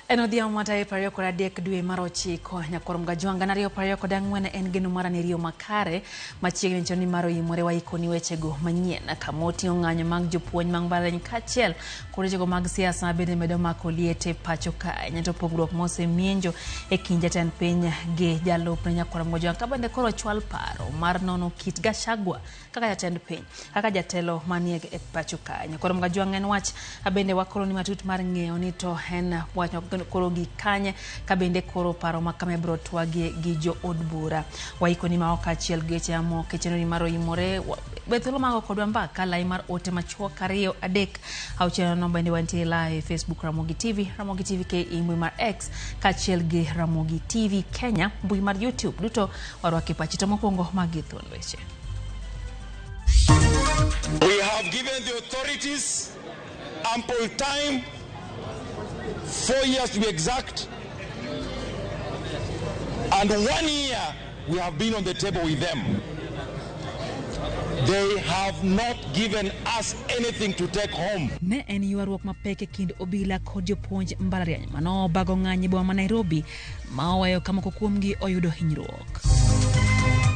En odhiambo mar tarik 23 dwe mar ochiko nyakwar Mgajwang' 2024 en geno mara ni riyo makare machiegni chon ni mar oimore waikoni wechego manyien kama oting'o ng'anyo mag jopuonj mag mbalariany kaachiel kod wechego mag siasa bende medo mako liete pacho kae nyato pogruok mosemienjo e kind jatend piny gi jalupne nyakwar Mgajwang' ka bende koro chwal paro mar nono kit Gachagua kaka jatend piny kaka jatelo manie e pacho kae. Nyakwar Mgajwang' en wach bende wakoro ni matut mar ng'eyo ni to en wach koro gi kanye ka bende koro paro ma kama ibiro twagie gi jo od bura. Waikoni mago kaachiel gi weche mamoko e chenro ni mar oimore be thuolo mago kodwa mbaka lai mar ote machuok 2 3 6 nono bende wantie live e Facebook Ramogi TV, Ramogi TV KE mbui mar X kaachiel gi Ramogi TV Kenya mbui mar YouTube duto warwaki pachi to mokwongo magi thuon weche. We have given the authorities ample time, 4 years to be exact, and 1 year we have been on the table with them. They have not given us anything to take home. Ne en ywaruok mapek e kind obila kod jopuonj mbalariany mano obago ng'anyo e boma ma Nairobi ma oweyo ka moko kuomgi oyudo hinyruok.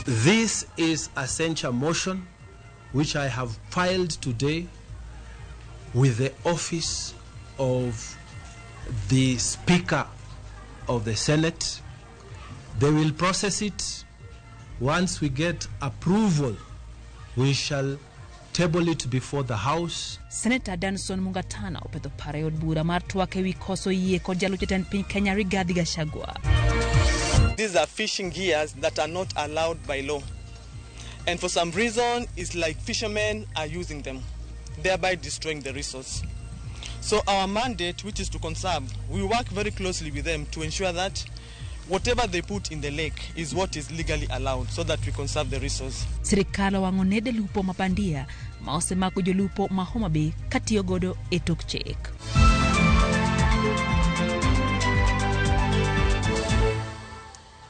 This is a censure motion which I have filed today with the office of the Speaker of the Senate. They will process it. Once we get approval, we shall table it before the House. Senator Danson Mungatana opedho paro e od bura mar twak ewi koso yie kod jalup jatend piny Kenya Rigathi Gachagua. These are fishing gears that are not allowed by law. And for some reason, it's like fishermen are using them, thereby destroying the resource. So our mandate, which is to conserve, we work very closely with them to ensure that whatever they put in the lake is what is legally allowed so that we conserve the resource. Sirikal owang'o nede lupo ma bandia ma osemako jolupo ma Homa Bay katiyo godo e tok chik.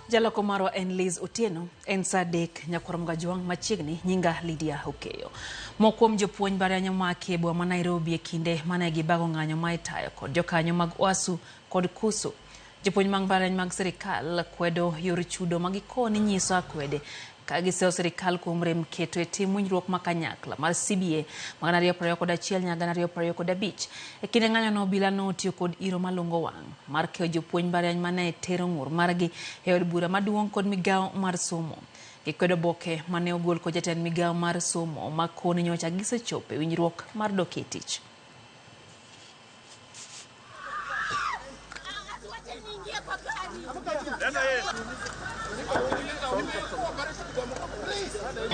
Jaloko marwa en Liz Otieno, en saa 3 nyakwar Mgajwang' machiegni, nyinga Lydia Okeyo. Moko kuom jopuonj mbalariany omaki e boma ma Nairobi e kinde mane gibago ng'anyo ma itayo kod jokanyo mag UASU kod KUSU. Jopuonj mag mbalariany mag sirikal kwedo yor chudo ma gikoni nyiso akwede ka giseyo sirikal kuom rem keto e tim winjruok ma kanyakla mar CBA ma 2021 nyaka 2025. E kinde ng'anyo no obila notiyo kod iro malungo wang' mar keyo jopuonj mbalariany mane tero ng'ur margi e od bura maduong' kod migawo mar somo. Gikwedo oboke mane ogol kod jatend migawo mar somo ma koni nyocha gisechopo e winjruok mar dok e tich.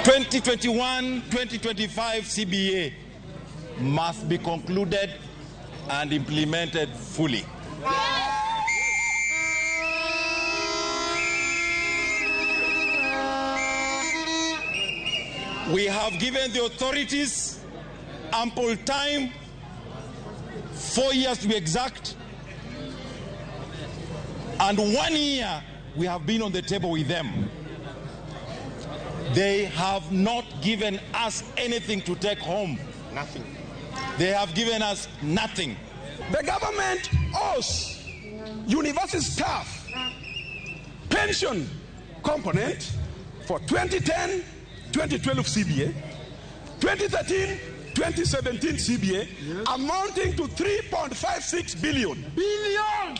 2021-2025 CBA must be concluded and implemented fully. We have given the authorities ample time, 4 years to be exact, and 1 year we have been on the table with them. They have not given us anything to take home. Nothing. They have given us nothing. The government owes university staff pension component for 2010-2012 CBA, 2013-2017 CBA, yes, amounting to 3.56 billion. Billion!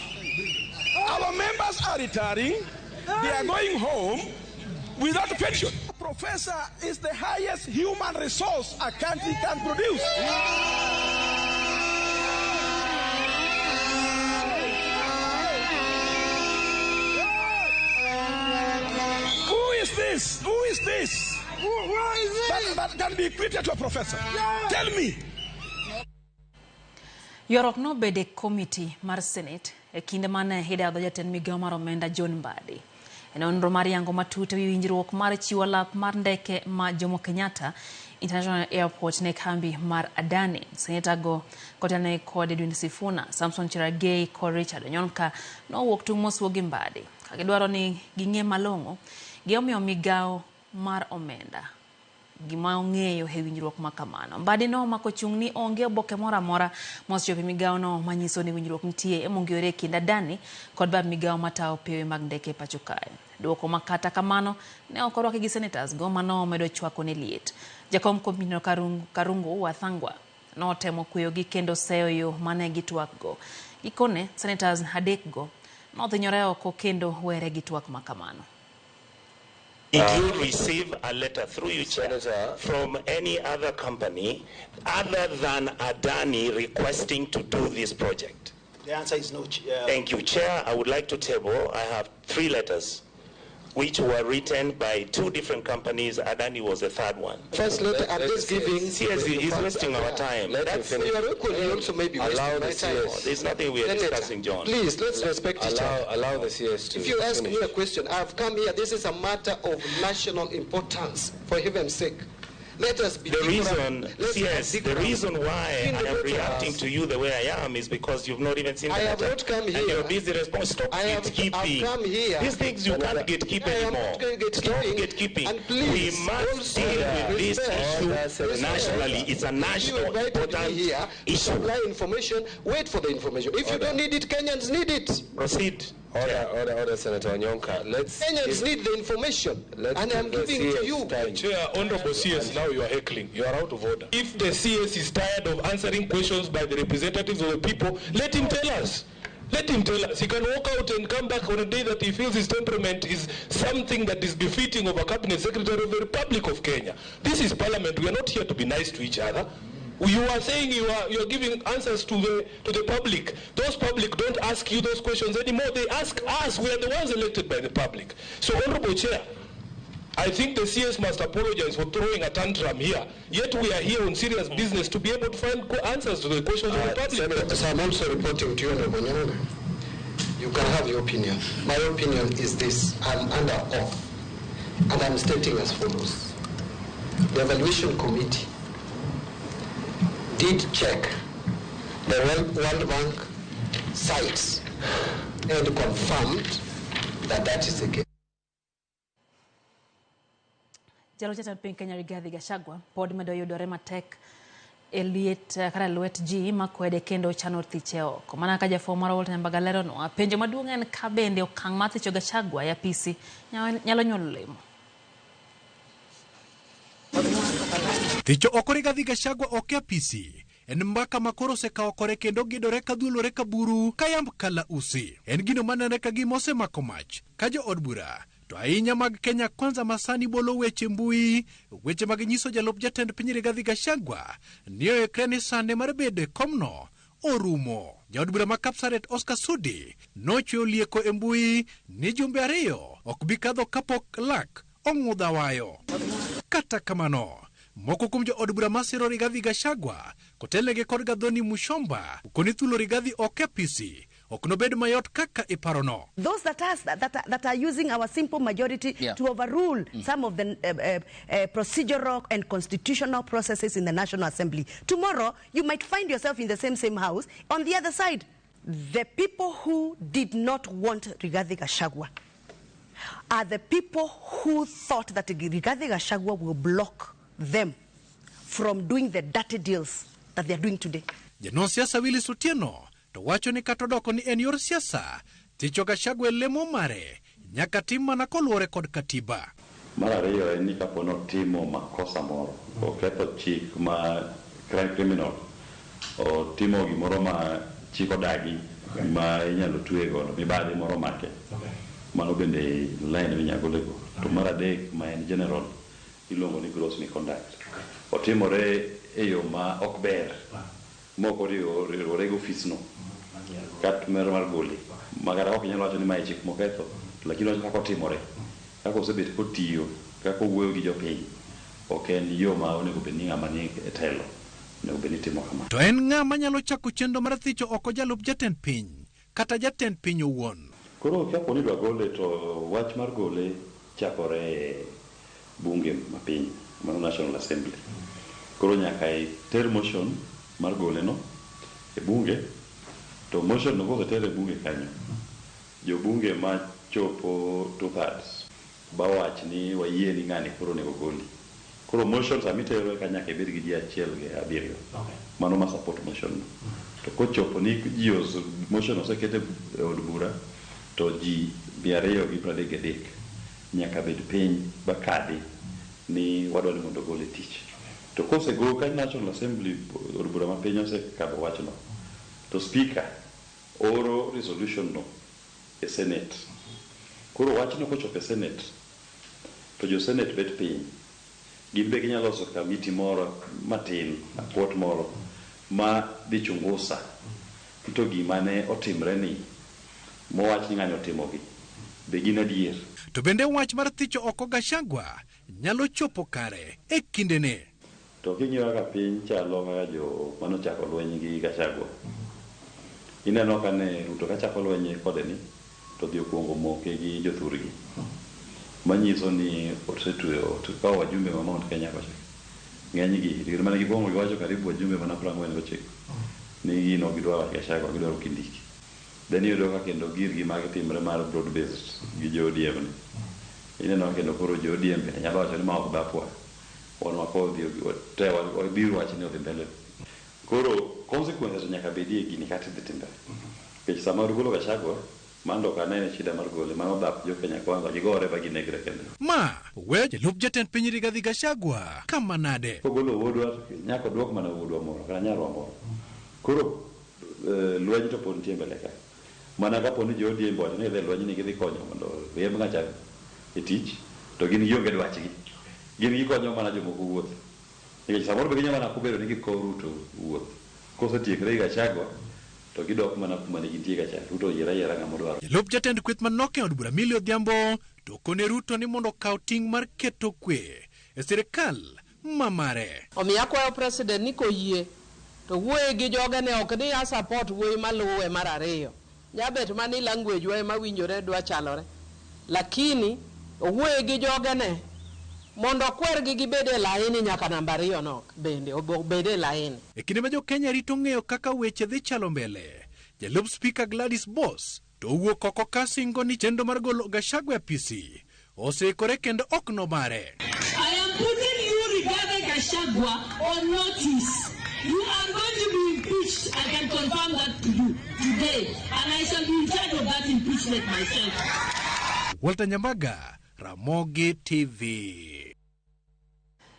Our members are retiring. They are going home without a pension. Professor is the highest human resource a country can produce. Who is this? Who is this? Who is this? That can be equated to a professor. Yeah. Tell me. Ywaruok nobedo e komiti mar Senate e kinde mane idadho jatend migawo mar omenda John Mbadi. E nonro mar yango matut ewi winjruok mar chiwo lap mar ndeke ma Jomo Kenyatta International Airport ne kambi mar Adani. Seneta go kotelne kod Edwin Sifuna, Samson Cherargei kod Richard Onyonka nowuok tung' mosuo gi Mbadi ka gidwaro ni ging'e malong'o gimomiyo migawo mar omenda gima ong'eyo e winjruok ma kamano. Mbadi no omako chung' ni onge oboke moro amora mosechopo e migawono manyiso ni winjruok nitie mongirore e kind Adani kod bad migawo matayo pewe mag ndeke e pacho kae. Duoko ma kata kamano ne ok orwaki gi senators go mano omedo chwako ne liet. Jakom kompinino Karungu Wathangwa notemo kweyogi kendo seyo yo mane gitwak go. Gikone senators adek go nothinyore oko kendo were gi twak ma kamano. Did you receive a letter through you, Chair, Senator, from any other company other than Adani requesting to do this project? The answer is no. Thank you, Chair. I would like to table. I have 3 letters which were written by 2 different companies. Adani was the third one. First letter, I'm just giving... CS is wasting our time. That's you are equally also maybe wasting my time. There's nothing we are discussing, John. Please, let's respect each other. Allow the CS to If you ask finish. me a question, I've come here. This is a matter of national importance, for heaven's sake. Let us be The reason, CS, the reason why I am reacting to you the way I am is because you've not even seen the I have letter. not come here. And you're busy responding. Stop gatekeeping. I've come here. These things you can't gatekeep anymore. Stop gatekeeping. And please, we must deal with this issue nationally. It's a national important issue. Supply information. Wait for the information. If you don't need it, Kenyans need it. Proceed. Order, order, order, Senator Onyonka. Kenyans need the information, and I'm giving to you. Chair, Honorable CS, now you are heckling. You are out of order. If the CS is tired of answering questions by the representatives of the people, let him tell us. Let him tell us. He can walk out and come back on a day that he feels his temperament is something that is befitting of a cabinet secretary of the Republic of Kenya. This is Parliament. We are not here to be nice to each other. You are saying you are giving answers to the public. Those public don't ask you those questions anymore. They ask us. We are the ones elected by the public. So, Honorable Chair, I think the CS must apologize for throwing a tantrum here. Yet we are here on serious business to be able to find answers to the questions of the public. Senator, so I'm also reporting to you, Honorable Onyonka. You can have your opinion. My opinion is this. I'm under oath, and I'm stating as follows. The evaluation committee did check the World Bank sites and confirmed that that is the case. Jalo jatend piny Kenya Rigathi Gachagua pod medo yudore matek e liet kata lwet ji makwede kendo chano thiche oko. Mana ka jafwambo mar Walter Nyambaga leronwa, penjo maduong' en ka bende okang' mar thicho Gachagua e apisi nyalo nyuolo lemo. Thicho oko Rigathi Gachagua ok e apisi en mbaka ma koro osekawo kore kendo gidore ka dhuolore ka buru ka yamb kalausi. En gino manenre ka gima osemako mach ka jo od bura to ahinya mag Kenya Kwanza masani bolo weche mbui, weche mag nyiso jalup jatend piny Rigathi Gachagua ni oikre ni sande mar bedo e komno orumo. Jaod bura ma Kapsaret Oscar Sudi nochweyo lieko e mbui ni jumbe 2 ok bi kadho kapok lak ong'udha wayo. Kata kamano, moko kuom jo od bura masiro Rigathi Gachagua kotelnegi kod Gathoni Muchomba okoni thulo Rigathi ok e apisi ok nobed mayot kaka iparono. Those that are using our simple majority to overrule some of the procedural and constitutional processes in the National Assembly. Tomorrow, you might find yourself in the same house. On the other side, the people who did not want Rigathi Gachagua are the people who thought that Rigathi Gachagua will block them from doing the dirty deals that they are doing today. Janon siasa Willis Otieno to wacho ni kata odoko ni en yor siasa, thicho Gachagua e lemo mare nyaka tim mana koluwore kod katiba. Mar ariyo en ni kapo notimo makosa moro, oketho chik ma criminal, otimo gimoro ma chik odagi ma inyalo twe godo, mibadhi moro make. Mano bende line minyalo golego. To mar adek ma en general iluongo ni gross misconduct. Otimore e yo ma ok ber, mok oriwore gi ofisno kata mar gole. Makata ok inyal wacho ni mae chik moketho, lakini wacho kaka otimore, kaka osebet kotiyo, kaka owuoyo gi jopiny, ok en yo ma onego bed ni ng'ama ni e telo onego bed ni timo kama. To en ng'a manyalo chako chenro mar thicho oko jalup jatend piny kata jatend piny owuon? Koro kapo ni idwa gole to wach mar gole chakore e bunge mapiny, mano National Assembly. Koro nyaka iter motion mar gole no e bunge, to motion no koseter e bunge kanyo, jobunge machopo 2/3 ba wach ni wayie ni ng'ani koro onego goli. Koro motion sama itero eka nyaka ibed gi ji achiel gi abiriyo. Mano ma support motion no. To kochopo ni ji motion oseket e od bura to ji 233 nyaka bed piny bakadi ni wadwa ni mondo ogole tich. To kosegol ka National Assembly, od bura mapiny, osekadho wachno, to speaker oro resolution no e Senate. Koro wachno kochopo e Senate to jo Senate bet piny, gin be ginyalo loso kamiti moro matin, akwot moro ma dhi chungusa to gima ne otimre ni mowach ni ng'ani otimogi be gin adier. To bende wach mar thicho oko Gachagua nyalo chopo kare e kindene? To king'iyo kaka piny chalo, kaka jo manochako lweny gi Gachagua, ineno ka ne Ruto kachako lweny kode ni to dhi okuongo moke gi jothurgi, manyiso ni osetweyo kawo wajumbe ma Mount Kenya kocha ng'eny gi rir mane gikwongo giwacho karibu wajumbe mana 49 ni gin ok gidwar Gachagua, gidwaro Kindiki. Then iyudo ka kendo girgi magitimre mar broad based gi jo ODM ni, ineno ka kendo koro jo ODM bende nyalo wacho ni ma ok dhapwa, wan wakodhi te wabiro wach ni odhi mbele. Koro consequences nyaka bedie gini kata dhi timre, nikech sama golo Gachagua mano ok anene shida mar gole, mano dhap jo Kenya Kwanza gigore ba ginegre kende. Ma weyo jalup jatend piny Rigathi Gachagua kama nade? Kogolo wuodwa, nyaka oduok mana wuodwa moro kata nyarwa moro. Koro lweny to pod nitie mbele ka. Mana kapo ni jo ODM owacho ni gidhi e lweny ni gidhi konyo mondo riemb ng'acha e tich, to gin gionge dwachgi, gin gikonyo mana jomoko wuoth, nikech samoro be ginyalo mana kobedo ni gikowo Ruto wuoth, kosetiekre gi Gachagua to gidok mana kuma ne gintie kacha. Ruto oyier ayiera ng'ama odwaro. Jalup jatend kweth manok e od bura Millie Odhiambo to kone Ruto ni mondo okaw ting' mar keto kwe e sirikal ma mare. Omiyo akwayo president ni koyie to wuoye gi jogene, ok ni a support wuoyi maluwe mar ariyo. Nyabet mani language wa ema winjore dwa chalore, lakini owuoye gi jogene mondo okwergi gibed e laini nyaka namba ariyo no bende obed e laini. E kinde ma jo-Kenya rito ng'eyo kaka weche dhi chalo mbele, jalup spika Gladys Boss to owuok oko ka singo ni chenro mar golo Gachagua e apisi oseikore kendo ok nobare. I am putting you, Rigathi Gachagua, on notice. You are going to be impeached. I can confirm that to you today. And I shall be in charge of that impeachment myself. Walter Nyambaga, Ramogi TV.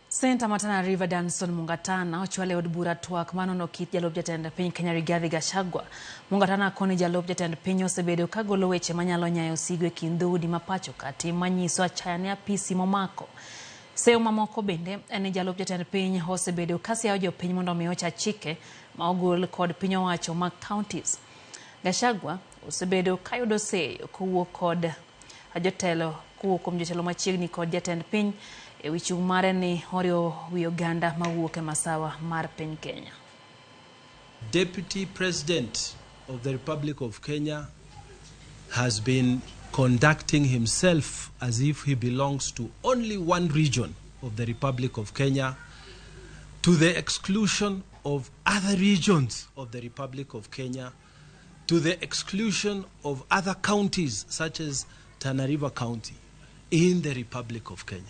Seneta ma Tana River Danson Mungatana ochwalo e od bura twak manono kit jalup jatend piny Kenya Rigathi Gachagua. Mungatana koni jalup jatend piny osebedo kagolo weche manyalo nyayo sigu e kind dhoudi ma pacho ka, tim manyiso achaya ne apisi momako. Seyo mamoko bende en ni jalup jatend piny osebedo kasiayo jopiny mondo omi ocha chike ma ogol kod piny owacho mag counties. Gachagua osebedo kayudo seyo kowuok kod jotelo, kowuok kuom jotelo machiegni kod jatend piny e wi chung' mare ni oriwo wi oganda mawuok e masawa mar piny Kenya. Deputy President of the Republic of Kenya has been conducting himself as if he belongs to only one region of the Republic of Kenya, to the exclusion of other regions of the Republic of Kenya, to the exclusion of other counties such as Tana River County in the Republic of Kenya.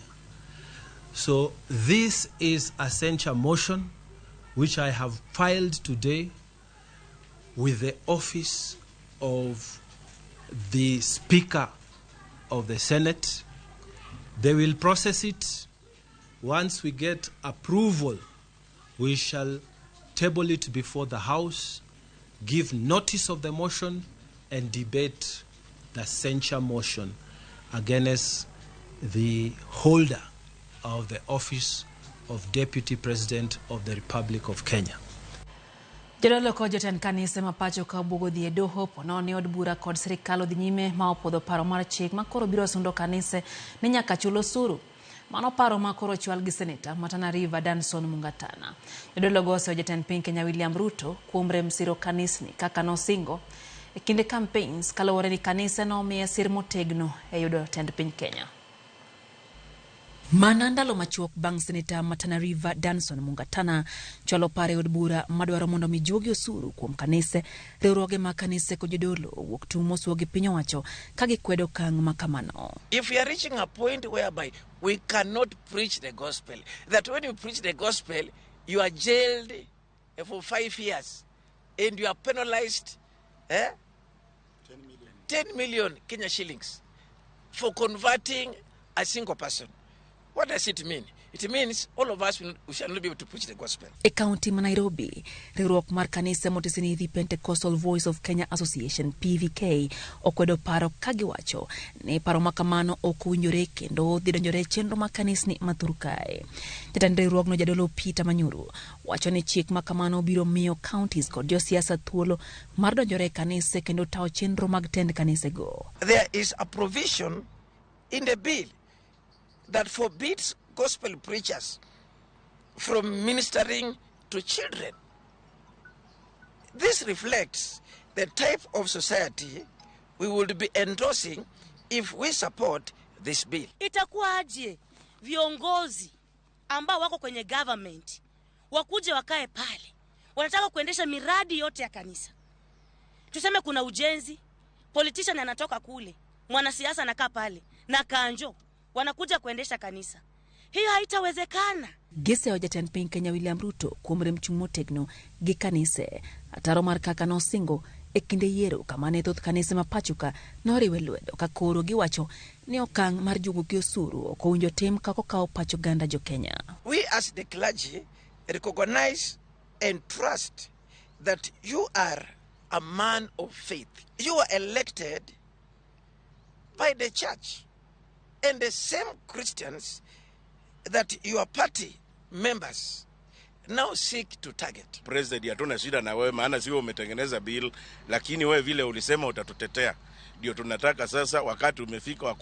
So this is a censure motion which I have filed today with the office of the Speaker of the Senate. They will process it. Once we get approval, we shall table it before the House, give notice of the motion, and debate the censure motion against the holder of the office of Deputy President of the Republic of Kenya. Jodolo kod jotend kanise ma pacho ka obuogo dhi e doho ponono ni od bura kod sirikal odhi nyime ma opuodho paro mar chik ma koro biro sundo kanise ni nyaka chul osuru. Mano paro ma koro ochwal gi seneta ma Tana River Danson Mungatana. Jodolo go oseyo jatend piny Kenya William Ruto kuom rem siro kanisni kaka nosingo e kinde campaigns, kaluwore ni kanise nomiye sir motegno e yudo tend piny Kenya. Mana ndalo machuok bang' Seneta ma Tana River Danson Mungatana chwalo paro e od bura madwaro mondo mi juogi osuru kuom kanise, riwruoge mag kanise kod jodolo owuok tung' mosuo gi piny owacho ka gikwedo okang' ma kamano. If we are reaching a point whereby we cannot preach the gospel, that when you preach the gospel, you are jailed for 5 years and you are penalized 10 million Kenya shillings for converting a single person. What does it mean? It means all of us we shall not be able to preach the gospel. E kaunti ma Nairobi, riwruok mar kanise motisi ni The Pentecostal Voice of Kenya Association PVK okwedo paro ka giwacho ni paro ma kamano ok owinjore kendo dhi donjore e chenro mag kanisni ma thur kae. Jatend riwruogno Jadolo Peter Manyuru wacho ni chik ma kamano biro miyo counties kod josiasa thuolo mar donjore e kanise kendo tayo chenro mag tend kanisego. There is a provision in the bill that forbids gospel preachers from ministering to children. This reflects the type of society we would be endorsing if we support this bill. Itakuwaje viongozi ambao wako kwenye government wakuje wakae pale, wanataka kuendesha miradi yote ya kanisa? Tuseme kuna ujenzi, politician anatoka kule, mwanasiasa anakaa pale na kanjo, wanakuja kuendesha kanisa. Hiyo haitawezekana. Giseyo jatend piny Kenya William Ruto kuom rem chung' motegno gi kanise. Ataro mar kaka nosingo e kinde yiero kama ne thoth kanise ma pacho ka noriwe lwedo ka koro giwacho ni okang' mar juogo gi osuru ok owinjo tim kaka okawo pach oganda jo Kenya. We as the clergy recognize and trust that you are a man of faith. You are elected by the church and the same Christians that your party members now seek to target. President, hatuna shida na wewe maana sio umetengeneza bill, lakini wewe vile ulisema utatutetea. Ndio tunataka sasa, wakati umefika wa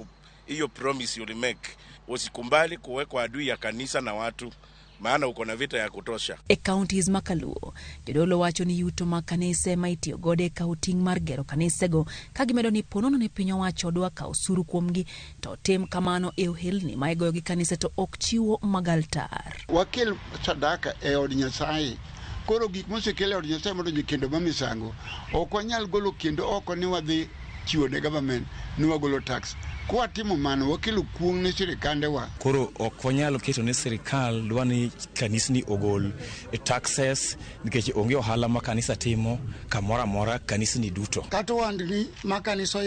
hiyo promise you make. Usikumbali kuwekwa adui ya kanisa na watu, maana uko na vita ya kutosha. E counties ma Kaluo, jodolo wacho ni yuto mag kanise ma itiyo godo e kawo ting' mar gero kanisego ka gimedo ni ponono ni piny owacho dwa kawo osuru kuomgi to tim kamano e ohelni ma igoyo gi kanise to ok chiwo mag altar. Wakel sadaka e od Nyasaye. Koro gik mosekel e od Nyasaye mondo kendo ma misango, ok wanyal golo kendo oko ni wadhi chiwo ne government ni wagolo tax. Kwa timo mano wakelo kuong' ne sirikandewa. Koro ok wanyal keto ne sirikal dwa ni kanisni ogol taxes nikech onge ohala ma kanisa timo kamoro amora kanisni duto. Kata ohandni ma kanisa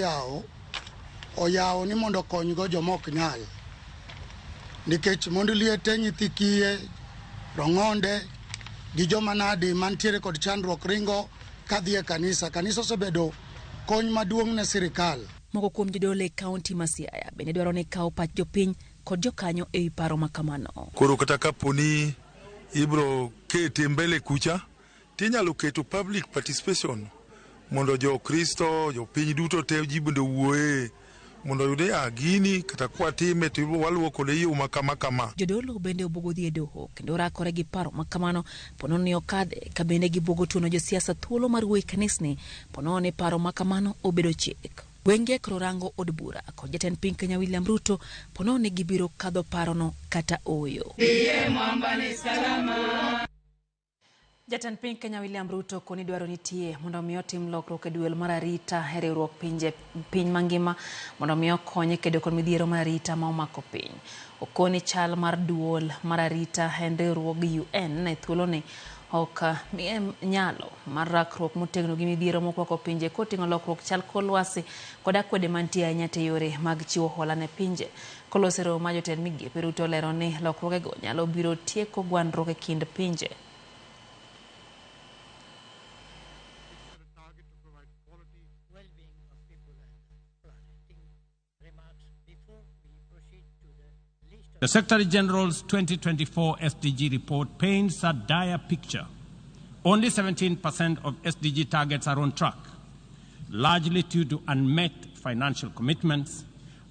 oyawo ni mondo okonygo joma ok nyal. Nikech mond liete, nyithi kiye, rong'onde gi joma nadi mantiere kod chandruok ringo kadhi e kanisa. Kanisa osebedo kony maduong' ne sirikal. Moko kuom jodolo e kaunti ma Siaya bende dwaro ni kawo pach jopiny kod jokanyo e wi paro ma kamano. Koro kata kaponi ibro kete mbele kucha, tinyalo keto public participation mondo jo-Kristo, jopiny duto te ji bende owuoye mondo oyud ya gini kata kwatime to waluwo kode yo ma kama kama. Jodolo bende obuogo dhi e doho kendo rakore gi paro ma kamano ponono ni okadhe ka bende gibuogo tuono josiasa thuolo mar wuoyo e kanisni ponono ni paro ma kamano obedo chik. Wenge koro rango od bura kod jatend piny Kenya William Ruto ponono ni gibiro kadho parono kata ooyo. Jatend piny Kenya William Ruto koni dwaro nitie mondo mi otim lokruok e duol mar arita e riwruok pinje piny mangima mondo mi okonye kedo kod midhiero mar arita ma omako piny. Okoni chal mar duol mar arita en riwruog UN e thuoloni ok miye nyalo mar rakruok motegno gi midhiero mokwako pinje koting'o lokruok chal kor lwasi kod akwede mantie ahinya te yore mag chiwo hola ne pinje. Kolose romo ma jotend migepe Ruto olero ni lokruogego nyalo biro tieko gwandruok e kind pinje. The Secretary General's 2024 SDG report paints a dire picture. Only 17% of SDG targets are on track, largely due to unmet financial commitments,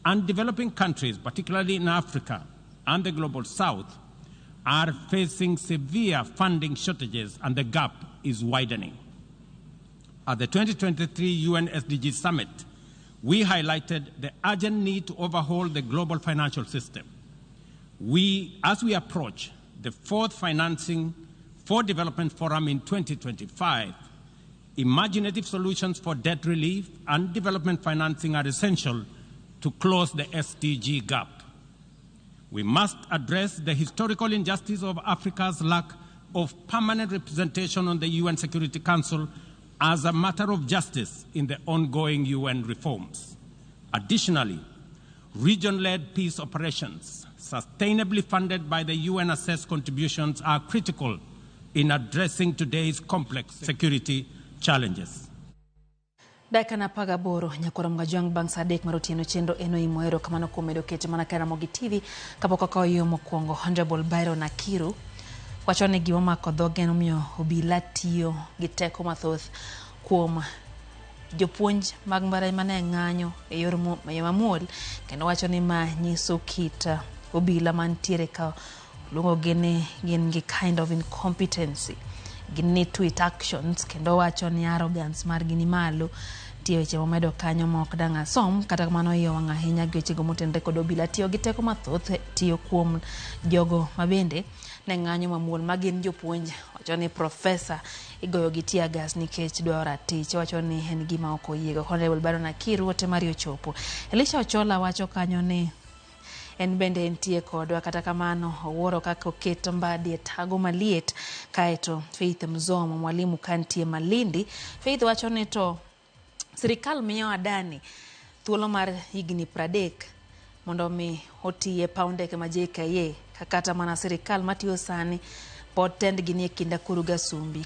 and developing countries, particularly in Africa and the Global South, are facing severe funding shortages and the gap is widening. At the 2023 UN SDG Summit, we highlighted the urgent need to overhaul the global financial system. As we approach the fourth Financing for Development Forum in 2025, imaginative solutions for debt relief and development financing are essential to close the SDG gap. We must address the historical injustice of Africa's lack of permanent representation on the UN Security Council as a matter of justice in the ongoing UN reforms. Additionally, region-led peace operations, sustainably funded by the UN-assessed contributions, are critical in addressing today's complex security challenges. Dakika na 18 nyakwar Mgajwang' bang' sa 3 mar otieno chenro en oimo erokamano kuom medo kete mana ka Ramogi TV kapok okawo yo mokwongo. Honorable Byron Akiru wacho ni gima omako dhoge en omiyo obila tiyo gi teko mathoth kuom jopuonj mag mbalariany mane ng'anyo e yor mamuol, kendo wacho ni ma nyiso kit obila mantiere ka luongogi ni gin gi kind of incompetency, gin ni tweet actions, kendo wacho ni arrogance margi ni malo. Nitie weche momedo kanyo ma ok dang' asom, kata kamano iye owang' ahinya gi wechego motenore kod obila tiyo gi teko mathoth tiyo kuom jogo mabende ne ng'anyo mamuol ma gin jopuonj. Wacho ni profesa igoyo gi tear gas nikech dwaro ratich, wacho ni en gima ok oyiego. Honorable Byron Akiru ote mari ochopo. Elisha Ochola wacho kanyo ni en bende entie kodwa, kata kamano owuoro kaka oket Mbadi e tago maliet. Kaeto Faith Mzomo mwalimu kantie Malindi, Faith wacho ni to sirikal miyo Adani thuolo mar higni 30 mondo mi oti e paw ndeke ma JKIA, kata mana sirikal matiyo sani pod tendgi ni e kind Akuru Gasumbi,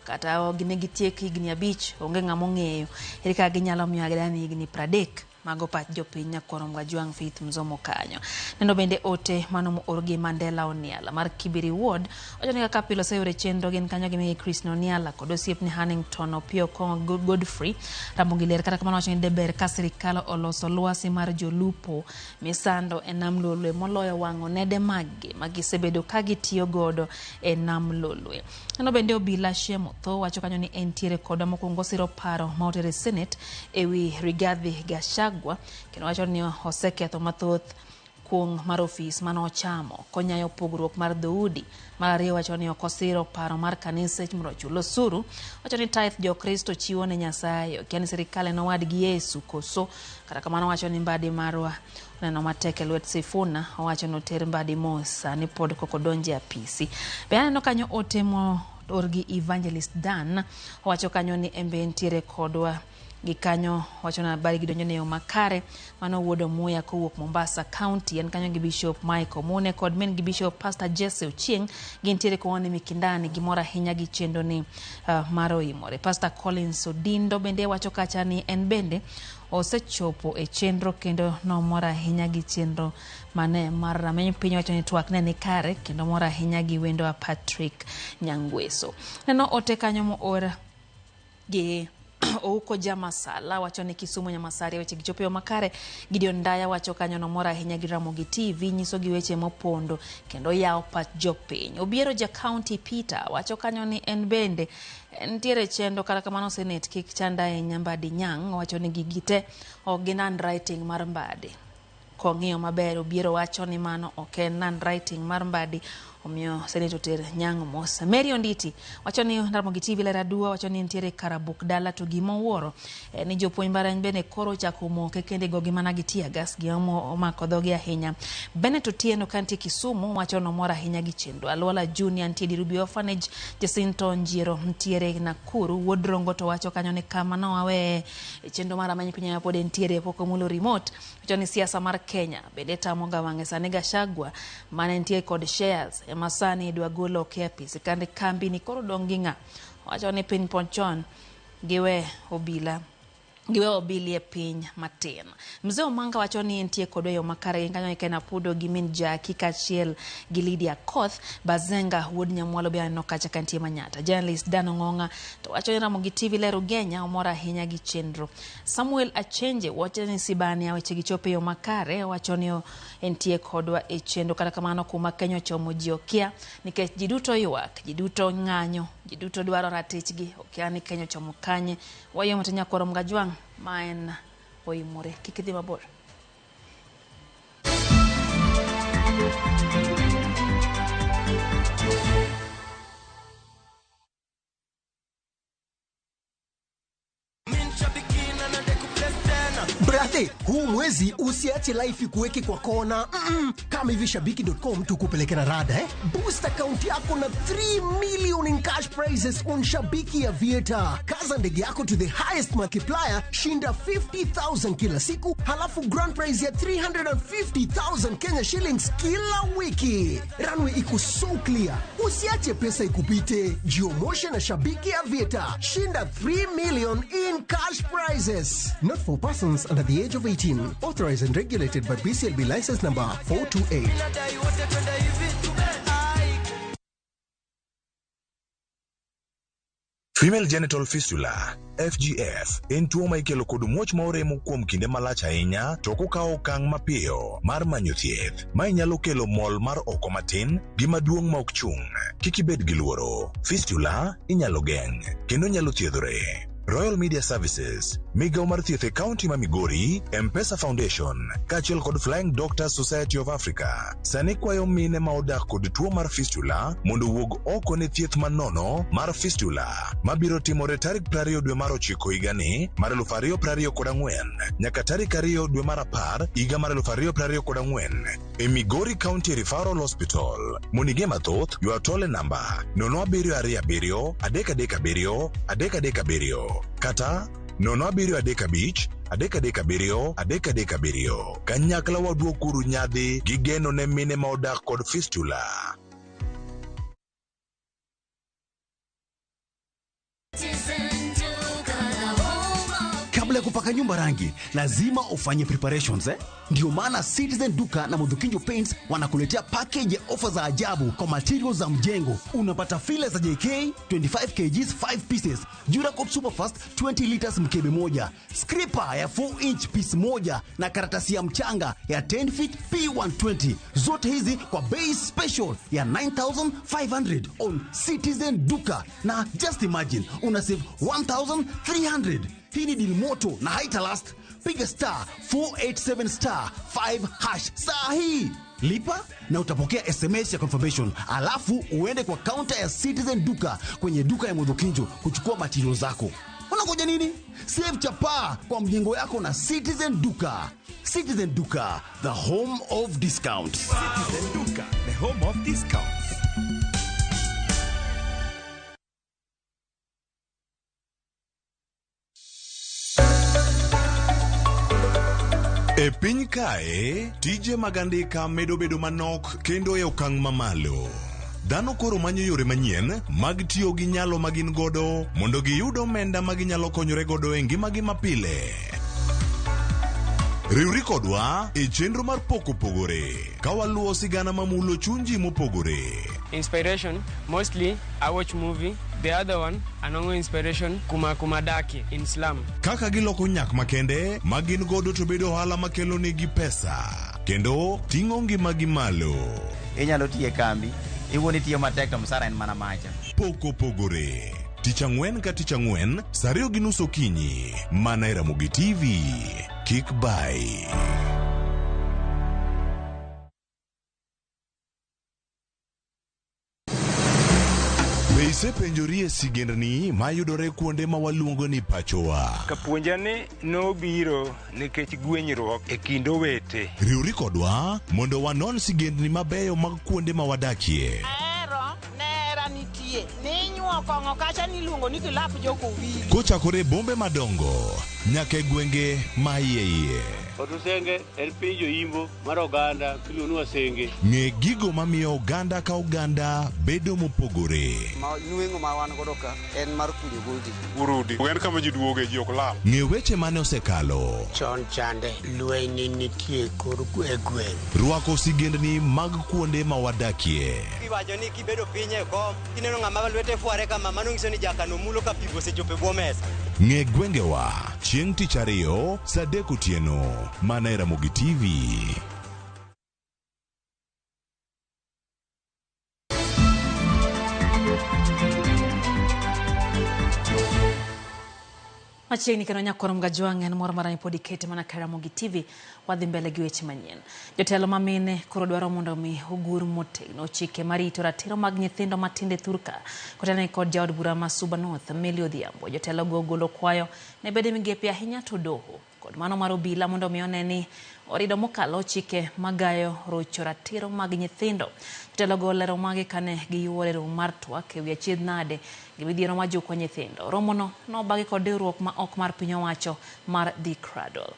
kata ne gitiek higni 5 onge ng'ama ong'eyo ere kaka ginyalo miyo Adani higni 30. Mago pach jopiny nyakwar Mgajwang' Faith Mzomo kanyo. Neno bende ote mano moor gi Mandela Oniala mar Kibiri Ward, wacho ni kaka pile oseyore chenro gin kanyo gi Migi Chris Oniala kod osiepne Hannington Opiyo Kong'o Godfrey Ramogi Ler. Kata kamano wacho ni deber ka sirikal oloso lwasi mar jolupo misando e nam Lolwe moloyo wang'o nede maggi ma gisebedo ka gitiyo godo e nam Lolwe. Neno bende Obila Shemotho wacho kanyo ni entiere kodwa mokwongo siro paro ma otere Senate ewi Rigathi Gachagua, kendo wacho ni oseketho mathoth kuong' mar ofis mane ochamo konyayo pogruok mar dhoudi. Mar ariyo wacho ni ok osiro paro mar kanise mondo ochul osuru. Wacho ni tithe jokristo chiwo ne Nyasaye, okia ni sirikal en owadgi Yesu koso. Kata kamano wacho ni Mbadi marwa oneno matek e lwet Sifuna, owacho ni oter Mbadi mos sani pod kok odonjo e apisi. Be aneno kanyo ote moor gi Evangelist Dan, owacho kanyo ni embe entiere kodwa gi kanyo, wacho na habari gidonjo ne yo makare. Mano wuod Omuya kowuok Mombasa County, en kanyo gi Bishop Michael Mune kod min gi Bishop Pastor Jesse Ochieng, gintiere kowani Mikindani, gimor ahinya gi chenro ni mar oimore. Pastor Collins Odindo bende wacho kacha ni en bende osechopo e chenro kendo nomor ahinya gi chenro mane mar rameny piny, wacho ni twak ne ni kare kendo mor ahinya gi wendo Patrick Nyangweso. Neno ote kanyo moor gi Ouko Jamasala wacho ni Kisumu Nyamasari weche gichopo makare. Gideon Ndaya wacho kanyo nomor ahinya gi Ramogi TV nyiso gi weche mopondo kendo yawo pach jopiny. Obiero ja County Peter wacho kanyo ni en bende nitiere chenro, kata kamano Senate kik chanda ahinya Mbadi Nyang' wacho ni gigi te ok gin handwriting mar Mbadi. Kong'iyo maber Obiero wacho ni mano ok en handwriting mar Mbadi, omiyo Senate oter Nyang' mos. Mary Onditi wacho ni Ramogi TV ler aduwa, wacho ni nitiere Karabuk dala to gima owuoro ni jopuonj mbalariany bende koro ochako moke kendo igogi mana gi tear gas, gima omako dhogi ahinya. Bennett Otieno kantie Kisumu wacho nomor ahinya gi chenro. Alwala Junior nitie Dirubi Orphanage, Jacinto Njiero nitiere Nakuru, Wuod Rongo to wacho kanyo ni kama nowaweye chenro mar rameny piny pod entiere pok omulo remote. Wacho ni siasa mar Kenya bende tamoga wang'e sani Gachagua mane nitie kod shares ema sani idwa golo oko e apis kande kambi ni koro dong' gi ng'a. Wacho ni piny pod chon giwe obila giwe obili e piny matin. Mzee Omanga wacho ni entie kod yo makare gin kanyo Ken Apudo gi min Jaki kaachiel gi Lydia Koth. Bazenga wuod Nyamwalo be aneno kacha kantie Manyata. Journalist Dan Ong'ong'a to wacho ni Ramogi TV ler Ugenya omor ahinya gi chenro. Samuel Achenje wacho ni Sibania weche gichopo e yo makare, wacho ni entie kodwa e chenro. Kata kamano kuma Kenya ochomo ji okia nikech ji duto ywak, ji duto ng'anyo, ji duto dwaro ratichgi, okia ni Kenya ochomo kanye. Wayomo te nyakwar Mgajwang' ma en oimore. Kik idhi mabor. Brother, huu mwezi usiache life ikuweke kwa kona. Kama hivi shabiki.com tukupeleke na rada eh? Boost account yako na 3 million in cash prizes on Shabiki Aviator. Kaza ndege yako to the highest multiplier, shinda 50,000 kila siku, halafu grand prize ya 350,000 Kenya shillings kila wiki. Runway iko so clear. Usiache pesa ikupite. Jiomoshe na Shabiki Aviator. Shinda 3 million in cash prizes. Not for persons under the age of 18. Authorized and regulated by BCLB license number 428. Female genital fistula FGF en tuo ma ikelo kod muoch ma oremo kuom kinde malach ahinya to ok okawo okang' mapiyo mar manyo thieth. Mae nyalo kelo mol mar oko matin gi maduong' ma ok chung'. Kik ibed gi luoro. Fistula inyalo geng' kendo nyalo thiedhore. Royal Media Services, migawo mar thieth e kaunti ma Migori, M-Pesa Foundation, kaachiel kod Flying Doctors Society of Africa, sani kwayo mine ma odak kod tuo mar fistula mondo owuog oko ne thieth manono mar fistula mabiro timore tarik 20 dwe mar ochiko higani mar 2024 nyaka tarik 2 dwe mar 10 higa mar 2024 e Migori County Referral Hospital. Mondo mathoth, ywa tol e namba 0727 337 337 kata 0735 337 337. Kanyakla waduokuru nyadhi gi geno ne mine ma odak kod fistula. Kabla ya kupaka nyumba rangi, lazima ufanye preparations eh? Ndio maana Citizen Duka na Mudhukinjo Paints wanakuletea package ya ofa za ajabu kwa materials za mjengo. Unapata file za JK 25 kgs 5 pieces, Duracoat Superfast 20 liters mkebe moja, scraper ya 4 inch piece moja na karatasi ya mchanga ya 10 feet P120. Zote hizi kwa bei special ya 9500 on Citizen Duka. Na just imagine una save 1300. Hii ni deal moto na haitalast. Piga star 487 star 5 hash saa hii, lipa na utapokea SMS ya confirmation, alafu uende kwa counter ya Citizen Duka kwenye duka ya Mudhukinjo kuchukua material zako. Unangoja nini? Save chapaa kwa mjengo yako na Citizen Duka. Citizen Duka, the home of discounts. Citizen Duka, the home of discounts. E piny kae, tije mag andika medo bedo manok kendo e okang' mamalo. Dhano koro manyo yore manyien mag tiyo gi nyalo ma gin godo mondo giyud omenda ma ginyalo konyore godo e ngimagi mapile. Riwri kodwa e chenro mar Pok Opogore ka waluwo sigana mamulo chuny ji mopogore. Inspiration, mostly I watch movie. The other one, anongo inspiration kuma kumadaki in slum. Kaka giloko nyak makende ma gin godo to bedo ohala makelo negi pesa kendo ting'o ngimagi malo. Inyalo tiyo e kambi, iwuon itiyo matek to msara en mana macha. Pok Opogore. Tich ang'wen ka tich ang'wen, saa 2:30 okinyi, mana e Ramogi TV. Kik bai. Be isepenjori e sigendni mayudore kuonde ma waluongo ni pachowa? Kapuonja ni nobiro nikech gwenyruok e kind owete. Riwri kodwa mondo wanon sigendni mabeyo mag kuonde ma wadakie. Ahero nera nitie ninyuo kong'o kacha niluongo ni kilap jokowili. Kochakore e bombe madongo nyaka e gwenge ma iye iye. Otusenge en piny joimbo mar oganda miluongo ni Wasenge. Ng'e gigo mamiyo oganda ka oganda bedo mopogore. Ma nweng'o ma wan godo ka en mar kunyo goldi. Urudi. En kama ji duoge ji ok lal. Ng'e weche mane osekalo. Chon chande lweny nitie kor e gweng'. Rwako sigendni mag kuonde ma wadakie. Iwacho ni kibedo piny e kom, kineno ng'ama lwete fware kama, mano nyiso ni jakano mulo ka pi osechopo e bwo mesa. Ng'e gwengewa chieng' tich ariyo saa 3 otieno mana e Ramogi TV. Machiegni kendo nyakwar Mgajwang' en moro mara pod ikete mana ka Ramogi TV wadhi mbele gi weche manyien. Jotelo ma mine koro dwaro mondo mi ogur motegno chike marito ratiro mag nyithindo matindo e thurka. Kotenore kod jaod bura ma Suba North Millie Odhiambo, jotelo go ogolo kwayo ne bede migepe ahinya to doho kod mano mar obila mondo mi one ni orido mokalo chike magayo rocho ratiro mag nyithindo. Jotelo go olero magi kane giyuore e romo mar twak ewi achiedh nade gi midhiero ma juko nyithindo. Romono nobagi kod riwruok ma ok mar piny owacho mar The Cradle.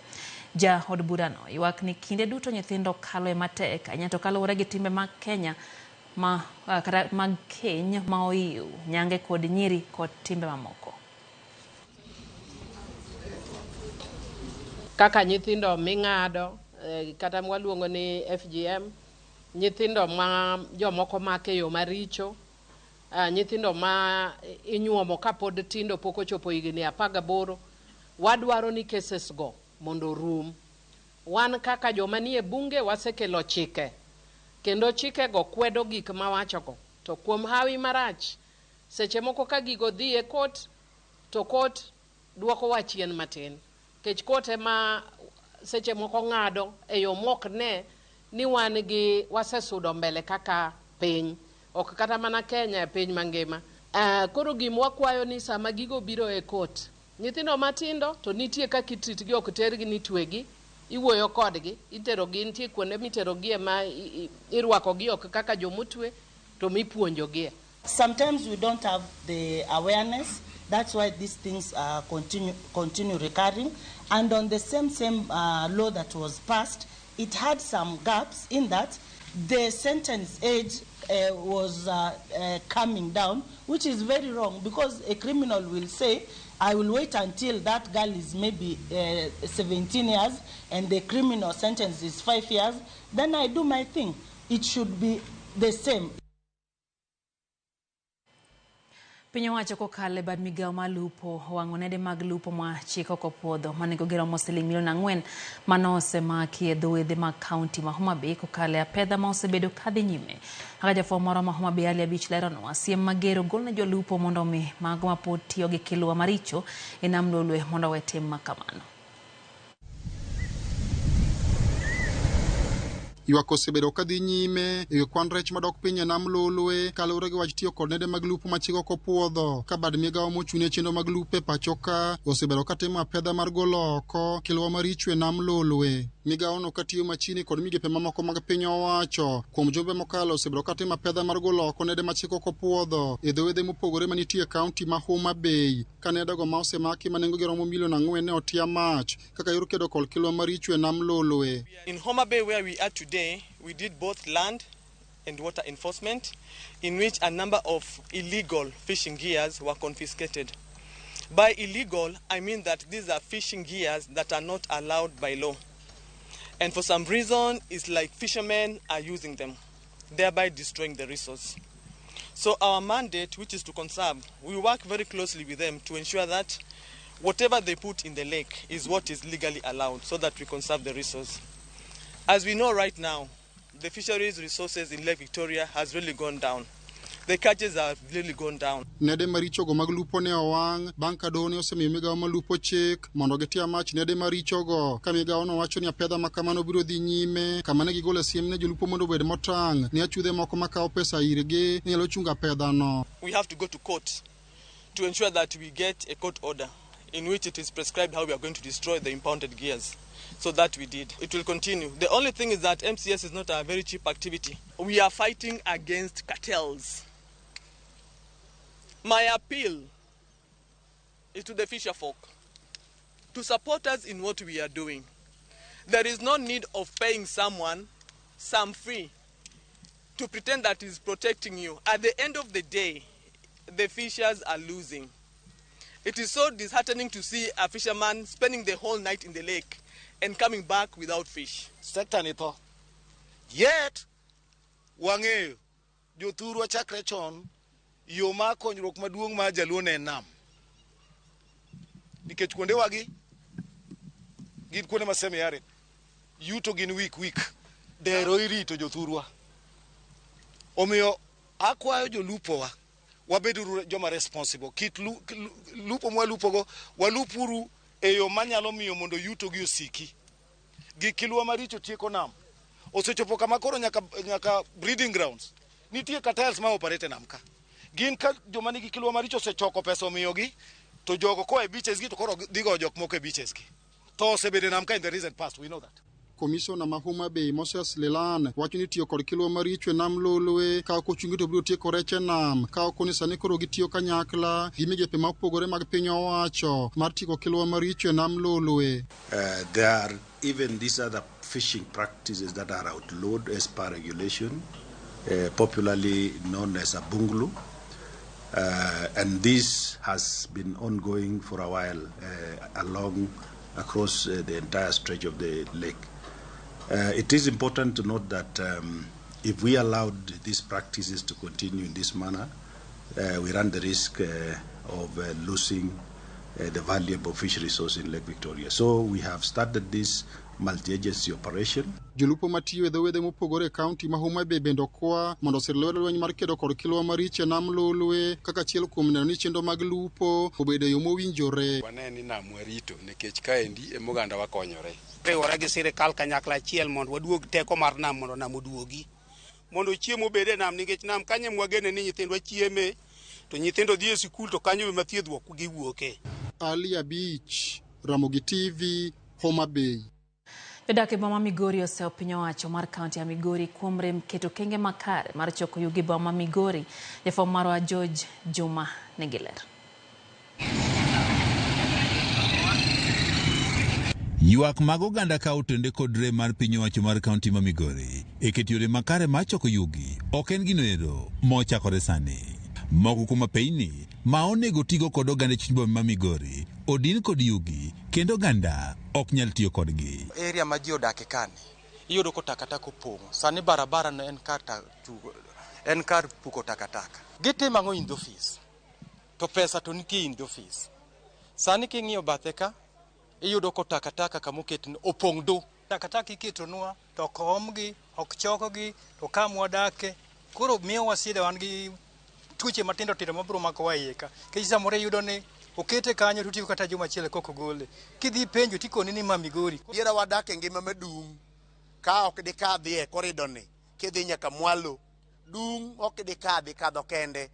Ja od burano ywak ni kinde duto nyithindo kalo e matek ahinya to kaluwore gi timbe mag Kenya ma kata mag keny ma oiw, nyange kod nyiri kod timbe mamoko. Kaka nyithindo ming'ado kata mwaluongo ni FGM, nyithindo ma jomoko make e yo maricho, nyithindo ma inyuomo kapod tindo pok ochopo higni 18, wadwaro ni cases go mondo orum. Wan kaka joma nie bunge wasekelo chike, kendo chikego kwedo gik mawachogo. To kuom hawi marach, seche moko ka gigo dhi e court, to court dwokowa chien matin. Kech court ema seche moko ng'ado e yo mok ne ni wan gi wasesudo mbele kaka piny, ok kata mana Kenya e piny mangima. Koro gima wakwayo ni sama gigo biro e court, nyithindo matindo to nitie kaka itreat gi, ok tergi ni twegi, iwuoyo kodgi, iterogi, nitie kuonde miterogie ma irwakogi ok kaka jomotwe to mipuonjogie. Sometimes we don't have the awareness. That's why these things continue recurring. And on the same law that was passed, it had some gaps in that the sentence age was coming down, which is very wrong, because a criminal will say, I will wait until that girl is maybe 17 years and the criminal sentence is 5 years, then I do my thing. It should be the same. Piny owacho kokalo e bad migawo mar lupo owang'o nede mag lupo ma chik ok opuodho manego giromo siling milion 4 mano osemaki e dho wedhe mag kaunti ma Homa Bay kokalo e apedha ma osebedo kadhi nyime. Kaka jafwambo moro ma Homa Bay Ali Abich leronwa, siem mager ogol ne jolupo mondo omi mago mapod tiyo gi kilwa maricho e nam Lolwe mondo owe tim makamano. Ywak osebedo kadhi nyime ewi kwan rech madok piny e nam Lolwe kaluwore gi wach tiyo kod nede mag lupo ma chik ok opuodho. Ka bad migawo mochung' ne chenro mag lupo e pacho ka osebedo katimo apedha mar golo oko kilwa maricho e nam Lolwe. Migawono katiyo machiegni kod migepe mamoko mag piny owacho kuom jumbe mokalo osebedo katimo apedha mar golo oko nede ma chik ok opuodho e dho wedhe mopogore manitie e kaunti ma Homa Bay. Ka nedego ma osemaki ma nengogi romo milion 4 ne otia mach kaka yor kedo kod kilwa maricho e nam Lolwe. In Homa Bay, where we are today, we did both land and water enforcement, in which a number of illegal fishing gears were confiscated. By illegal, I mean that these are fishing gears that are not allowed by law. And for some reason, it's like fishermen are using them, thereby destroying the resource. So our mandate, which is to conserve, we work very closely with them to ensure that whatever they put in the lake is what is legally allowed, so that we conserve the resource. As we know right now, the fisheries resources in Lake Victoria has really gone down. The catches have really gone down. Nede marichogo mag lupo ne owang' bang' ka doho ne osemiyo migawo mar lupo chik mondo gitia mach nede marichogo. Ka migawono wacho ni apedha ma kamano biro dhi nyime, kama ne gigolo siem ne jolupo mondo obed motang' ne achudhe moko makawo pesa irgi ne nyalo chungo apedhano. We have to go to court to ensure that we get a court order in which it is prescribed how we are going to destroy the impounded gears. So that we did. It will continue. The only thing is that MCS is not a very cheap activity. We are fighting against cartels. My appeal is to the fisher folk to support us in what we are doing. There is no need of paying someone some fee to pretend that he's protecting you. At the end of the day, the fishers are losing. It is so disheartening to see a fisherman spending the whole night in the lake and coming back without fish. Sector ni tho. Yet, wang'eyo, jothurwa chakre chon, yo mar konyruok maduong' mar jaluo ne en nam. Nikech kuondewagi gin kuonde ma semi-arid, yuto gin week week, dero irito jothurwa. Omiyo akwayo jolupowa Wabeduru joma responsible. Kit lupo mwalupogo, walupuru e yo manyalo miyo mondo yuto gi osiki. Gik kilwa maricho tieko nam. Osechopo kama koro nyaka breeding grounds. Nitie cartels ma operate e nam ka. Gin ka joma nigi kilwa maricho osechoko pesa omiyogi, to jogo koa e beaches gi to koro dhi goyo jok moko e beaches gi. Tho osebedo e nam ka in the recent past, we know that. Komishona ma Homa Bay Moses Lelan wacho ni tiyo kod kilwa maricho e nam Lolwe ka ok ochungi to biro tieko rech e nam ka ok ni sani koro gitiyo kanyakla gi migepe ma opogore mag piny owacho mar tieko kilwa maricho e nam Lolwe. There are even these other fishing practices that are outlawed as per regulation, popularly known as abunglu. And this has been ongoing for a while along across the entire stretch of the lake. It is important to note that if we allowed these practices to continue in this manner, we run the risk of losing the valuable fish resource in Lake Victoria. So we have started this multi-agency operation. Jolupo matiyo e dho wedhe mopogore e kaunti ma Homa Bay bende okwa mondo osir lwedo lweny mar kedo kod kilwa maricho e nam Lolwe kaka achiel kuom neno ni chenro mag lupo obedo e yo mowinjore. Wane ni nam warito nikech kaendi ema oganda wa konyore. Riwore gi sirikal kanyakla achiel mondo waduog teko mar nam mondo nam oduogi. Mondo chiemo obed e nam nikech nam kanyo ema wagene ni nyithindwa chieme to nyithindo dhi e sikul to kanyo ema thiedhruok giwuoke. Ali Abich, Ramogi TV, Homa Bay. Jodak e boma Migori oseyo piny owacho mar kaunti ya Migori kuom rem keto okenge makare mar choko yugi e boma Migori. Jafwambo marwa George Juma nigi ler. Ywak mag oganda ka otende kod rem mar piny owacho mar kaunti ma Migori e keto yore makare mar choko yugi ok en gino ero mochakore sani. Moko kuom apeyni ma onego tigo kod oganda e chuny boma ma Migori odin kod yugi kendo oganda ok nyal tiyo kodgi. Area ma ji odake kani, iyudo ko takataka opong'o. Sani barabara no en kar tugo, en kar puko takataka. Gitimo ang'o in the office? To pesa to nitie in the office. Sani king'iyo bathe ka, iyudo ko takataka kamoket ni opong' du. Takataka iketonwa to ok omgi, ok chokgi, to kama wadake. Koro miyowa shida wan gi tuoche matindo tindo mabiro makowa iye ka. Nikech samoro iyudo ni okete kanyo to otieko kata juma achiel kok ogole. Kidhi penjo tikoni ni ma Migori. Diera wadak e ngima madung' ka ok dikadhi e korido ni kidhi nyaka mwalo dung' ok dikadhi kadho kende.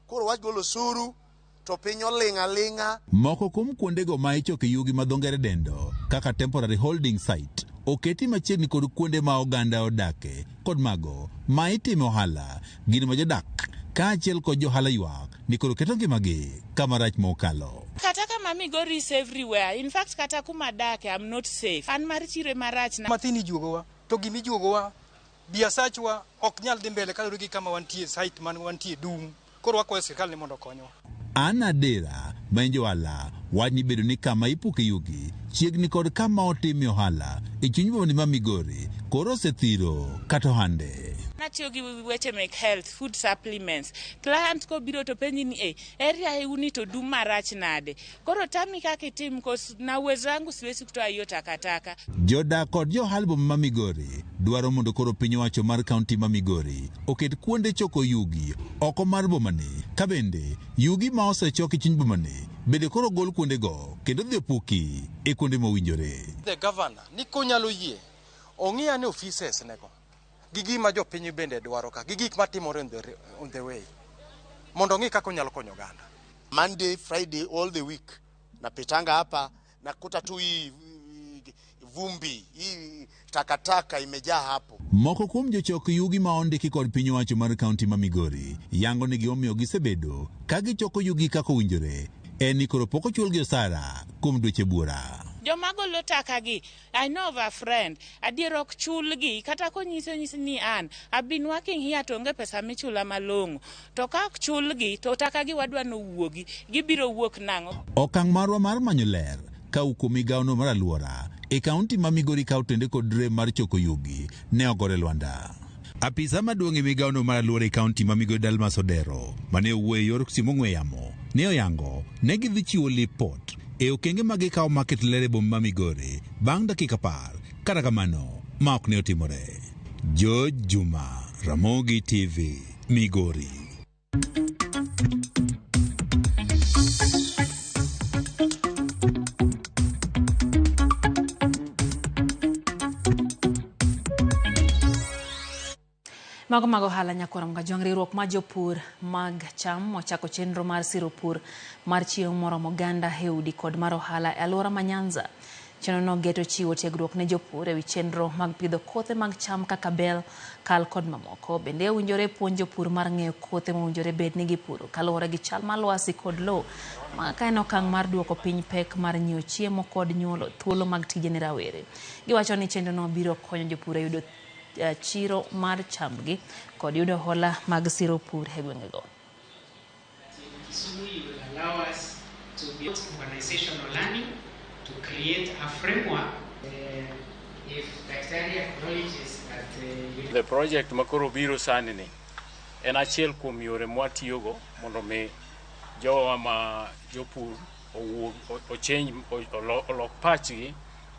Koro wach golo osuru to piny oling' aling'a. Moko kuom kuondego ma ichoke yugi ma dho ngere dendo kaka temporary holding site oketi machiegni kod kuonde ma oganda odake kod mago ma itime ohala gin ma jodak kaachiel kod johala ywak ni koro keto ngimagi kama rach mokalo. Kata kama Migori is everywhere. In fact, kata kuma adake, I'm not safe. An mar chiro marach na. Mathin ijuogowa, to gima ijuogowa, biasachwa ok nyal dhi mbele kaluwore gi kama wantie, site man wantie dung'. Koro wakwayo sirikal ni mondo okonywa. Anna Dera ma en johala wach ni bedo ni kama ipuke yugi chiegni kod kama otime ohala e chuny boma ma Migori koro osethiro kata ohande. Natiyo gi weche mek health, food supplements. Client kobiro to penji ni area uni to dum marach nade. Koro tami kaka itim cause na uwezo wangu siwezi kutoa hiyo takataka. Jodak kod johala boma ma Migori dwaro mondo koro piny owacho mar kaunti ma Migori oket kuonde choko yugi oko mar bomani ka bende yugi ma osechok e chuny bomani bende koro gol kuondego kendo dhi opuki e kuonde mowinjore. The governor ni konyalo yie ong'i ane offices nego gi gima jopiny bende dwaro ka gi gik matimore on the way mondo ong'i kaka onyalo konyo oganda. Monday, Friday, all the week napitanga hapa nakuta tu hii vumbi, hii takataka imejaa hapo. Moko kuom jochok yugi ma ondiki kod piny owacho mar kaunti ma Migori yango ni gimomiyo gisebedo ka gichoko yugi kaka owinjore en ni koro pok ochulgi osara kuom dweche buora. Joma golo taka gi, I know of a friend, adier ok chulgi, kata konyiso nyisi ni an, I've been working here to onge pesa michula malong'o. To ka ok chulgi, to taka gi wadwa nowuogi, gibiro wuok nang'o? Okang' marwa mar manyo ler ka kuom migawono mar alwora e kaunti ma Migori ka otende kod rem mar choko yugi ne ogore lwanda. Apisa maduong' e migawono mar alwora e kaunti ma Migori Dalmas Odero mane owuoyo e yor simu ong'we yamo ne oyango ne gidhi chiwo lipot e okenge ma gikawo mar keto ler e boma ma Migori bang' dakika 10 kata kamano ma ok ne otimore. George Juma, Ramogi TV, Migori. Mago mag ohala nyakwar Mgajwang'. Riwruok mar jopur mag cham ochako chenro mar siro pur mar chiemo moromo oganda e udi kod mar ohala e alwora ma Nyanza. Chenrono geto chiwo tiegruok ne jopur ewi chenro mag pidho kothe mag cham kaka bel, kal kod mamoko. Bende owinjore puonj jopur mar ng'eyo kothe mowinjore bed ni gipuro kaluwore gi chal mar lwasi kod lowo. Ma ka en okang' mar duoko piny pek mar nyiewo chiemo kod nyuolo thuolo mag tije ne rawere. Giwacho ni chenrono biro konyo jopur e yudo chiro mar chambgi kod yudo hola mag siro pur e gwengego. Kisumu, you will allow us to build organizational learning, to create a framework. If Daktari acknowledges that The project makoro biro sani ni en achiel kuom yore mwatiyogo mondo mi jowa ma jopur owuog ochange olok pachgi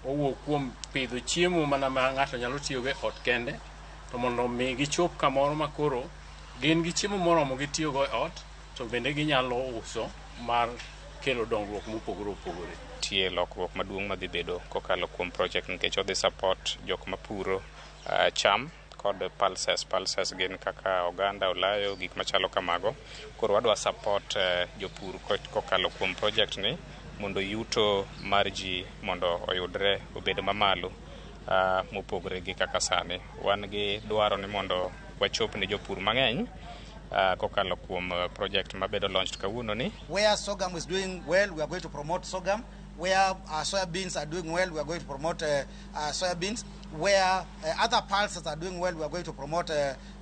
owuog kuom pidho chiemo mana ma ng'ato nyalo tiyogo e ot kende to mondo mi gichop kamoro ma koro gin gi chiemo moromo gitiyogo e ot to bende ginyalo uso mar kelo dongruok mopogore opogore. Nitie lokruok maduong' madhi bedo kokalo kuom project nikech odhi support jok mapuro cham kod pulses. Pulses gin kaka oganda, olayo, gik machalo kamago. Koro wadwa support jopur kokalo kuom project ni mondo yuto mar ji mondo oyudre obed mamalo mopogore gi kaka sani. Wan gi dwaro ni mondo wachop ne jopur mang'eny kokalo kuom project mabedo launched kawuono ni. Where sorghum is doing well, we are going to promote sorghum. Where soya beans are doing well, we are going to promote soya beans. Where other pulses are doing well, we are going to promote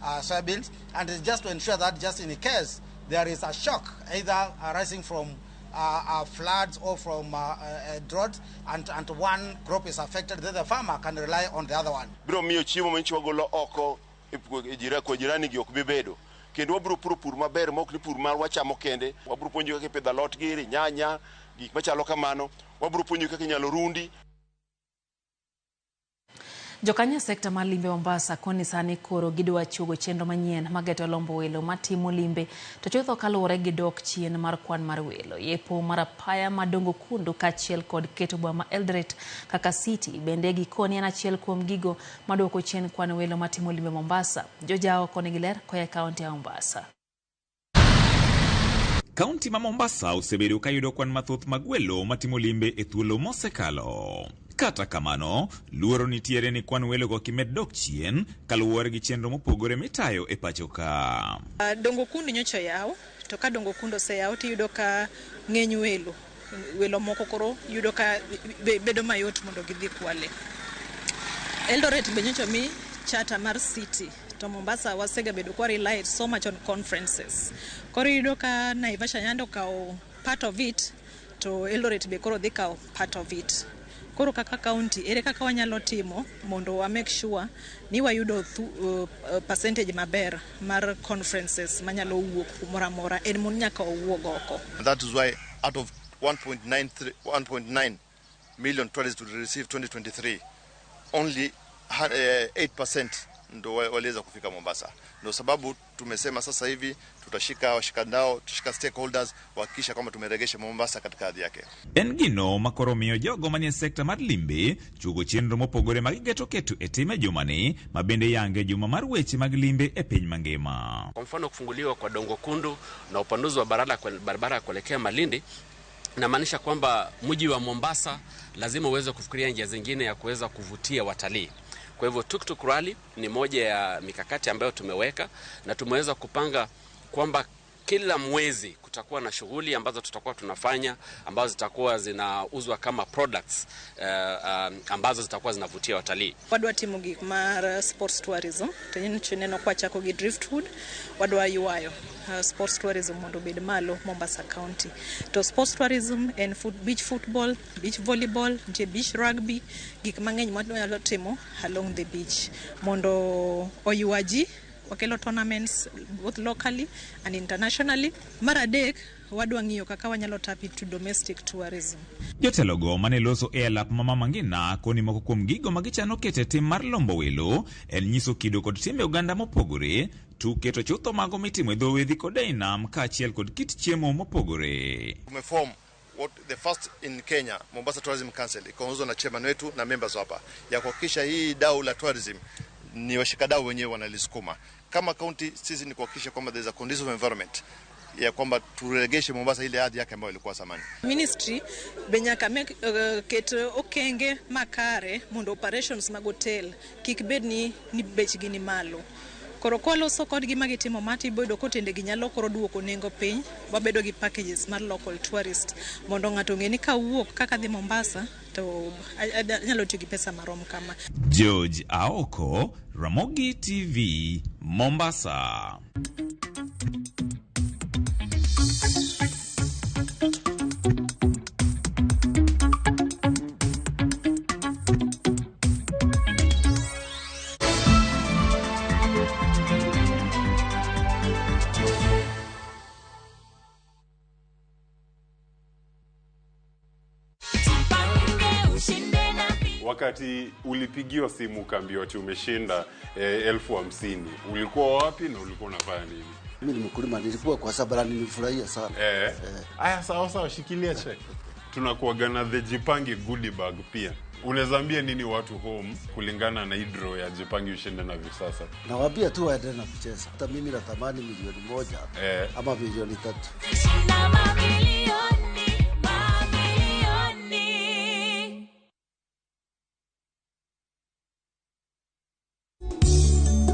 soya beans. And it's just to ensure that just in case there is a shock, either arising from floods or from drought, and one crop is affected, then the farmer can rely on the other one. Biro miyo chiemo ma wagolo oko e kwa jirani gi ok bi bedo. Kendo wabiro puro pur maber ma ok ni pur mar wachamo kende. Wabiro puonjo kaka ipidho alot giri, nyanya, gik machalo kamano. Wabiro puonjo kaka inyalo rundi. Jokanyo sekta mar limbe Mombasa koni sani koro gidwa chuogo chenro manyien mageto lombo welo matimo limbe to chutho kaluwore gi dok chien mar kwan mar welo. Yepo mar apaya madongo kundu kaachiel kod keto boma ma Eldoret kaka city bende gikoni en achiel kuom gigo maduoko chien kwan welo matimo limbe Mombasa. Jojao koni gi ler koya e kaunti ya Mombasa. Kaunti ma Mombasa osebedo ka yudo kwan mathoth mag welo matimo limbe e thuolo mosekalo. Kata kamano, luoro nitiere ni kwan welogo kimed dok chien kaluwore gi chenro mopogore mitayo e pacho ka. Dongo kundu nyocha yaw, to ka dongo kundu oseyaw tiyudo ka ng'eny welo, welo moko koro yudo ka bedo mayot mondo gidhi Kwale. Eldoret be nyocha mi charter mar city, to Mombasa wasegabedo kwa rely so much on conferences. Koro iyudo ka Naivasha nyando kawo part of it, to Eldoret be koro dhi kawo part of it. Koro kaka county, ere kaka wanyalo timo mondo wa make sure ni wayudo percentage maber mar conferences manyalo wuok kumoro amora, en mon nyaka owuog oko. And that is why out of 1.9 million tourists to receive 2023, only 8% ndo waliweza kufika Mombasa. Ndio sababu tumesema sasa hivi tutashika washikadau, tutashika stakeholders kuhakikisha kwamba tumeregesha Mombasa katika hadhi yake. En gino makoro miyo jogo manie sekta mar limbe chugo chenro mopogore ma gigeto keto e tim e jumani ma bende yange juma mar weche mag limbe e piny mangima. Kwa mfano kufunguliwa kwa Dongo Kundu na upanuzi wa barabara kuelekea Malindi inamaanisha kwamba mji wa Mombasa lazima uweze kufikiria njia zingine ya kuweza kuvutia watalii. Kwa hivyo Tuk-Tuk Rally ni moja ya mikakati ambayo tumeweka na tumeweza kupanga kwamba kila mwezi kutakuwa na shughuli ambazo tutakuwa tunafanya ambazo zitakuwa zinauzwa kama products ambazo zitakuwa zinavutia watalii. Wadwa timo gik mar sports tourism to neno kwa chako gi Driftwood wadwa ywayo sports tourism mondo obed malo Mombasa County. To sports tourism en beach football, beach volleyball, nitie beach rugby, gik mang'eny ma wanyalo timo along the beach mondo oywa ji. Wakelo tournaments both locally and internationally. Mar adek wadwa ng'iyo kaka wanyalo tap into domestic tourism. Jotelogo mane loso e alap ma Mama Ngina koni moko kuom gigo ma gichano keto e tim mar lombo welo en nyiso kido kod timbe oganda mopogore, tuke to chutho mago mitimo e dho wedhi kod ei nam kaachiel kod kit chiemo mopogore. Tumeform what the first in Kenya Mombasa Tourism Council ikiongozwa na chairman wetu na members hapa ya kuhakikisha hii dau la tourism Ni washikadau wenyewe wanalisukuma. Kama kaunti sisi ni kuhakikisha kwamba there is a conducive environment ya kwamba turegeshe Mombasa ile hadhi yake ambayo ilikuwa zamani. Ministry be nyaka ket okenge makare mondo operations mag hotel kik bed ni bechgi ni malo. Koro kwaloso kodgi ma gitimo ma tiboyudo kotende gi nyalo koro duoko nengo piny, wabedo gi packages mar local tourist mondo ng'ato ong'e ni kawuok kaka dhi Mombasa to anyalo tiyo gi pesa marom kama. George Aoko, Ramogi TV, Mombasa. Wakati ulipigiwa simu ukaambiwa ati umeshinda 50,000, ulikuwa wapi na ulikuwa unafanya nini? Mimi ni mkulima, nilikuwa kwa sababu nilifurahia sana. Aya, sawa sawa, shikilia check. Tunakuaga na the Jipange goodie bag pia. Unaweza ambia nini watu home kulingana na hii draw ya Jipange ushinde na Viusasa? Nawaambia tu waendelee na kucheza. Hata mimi natamani 1 milioni ama 3 milioni. Shinda mamilioni, mamilioni.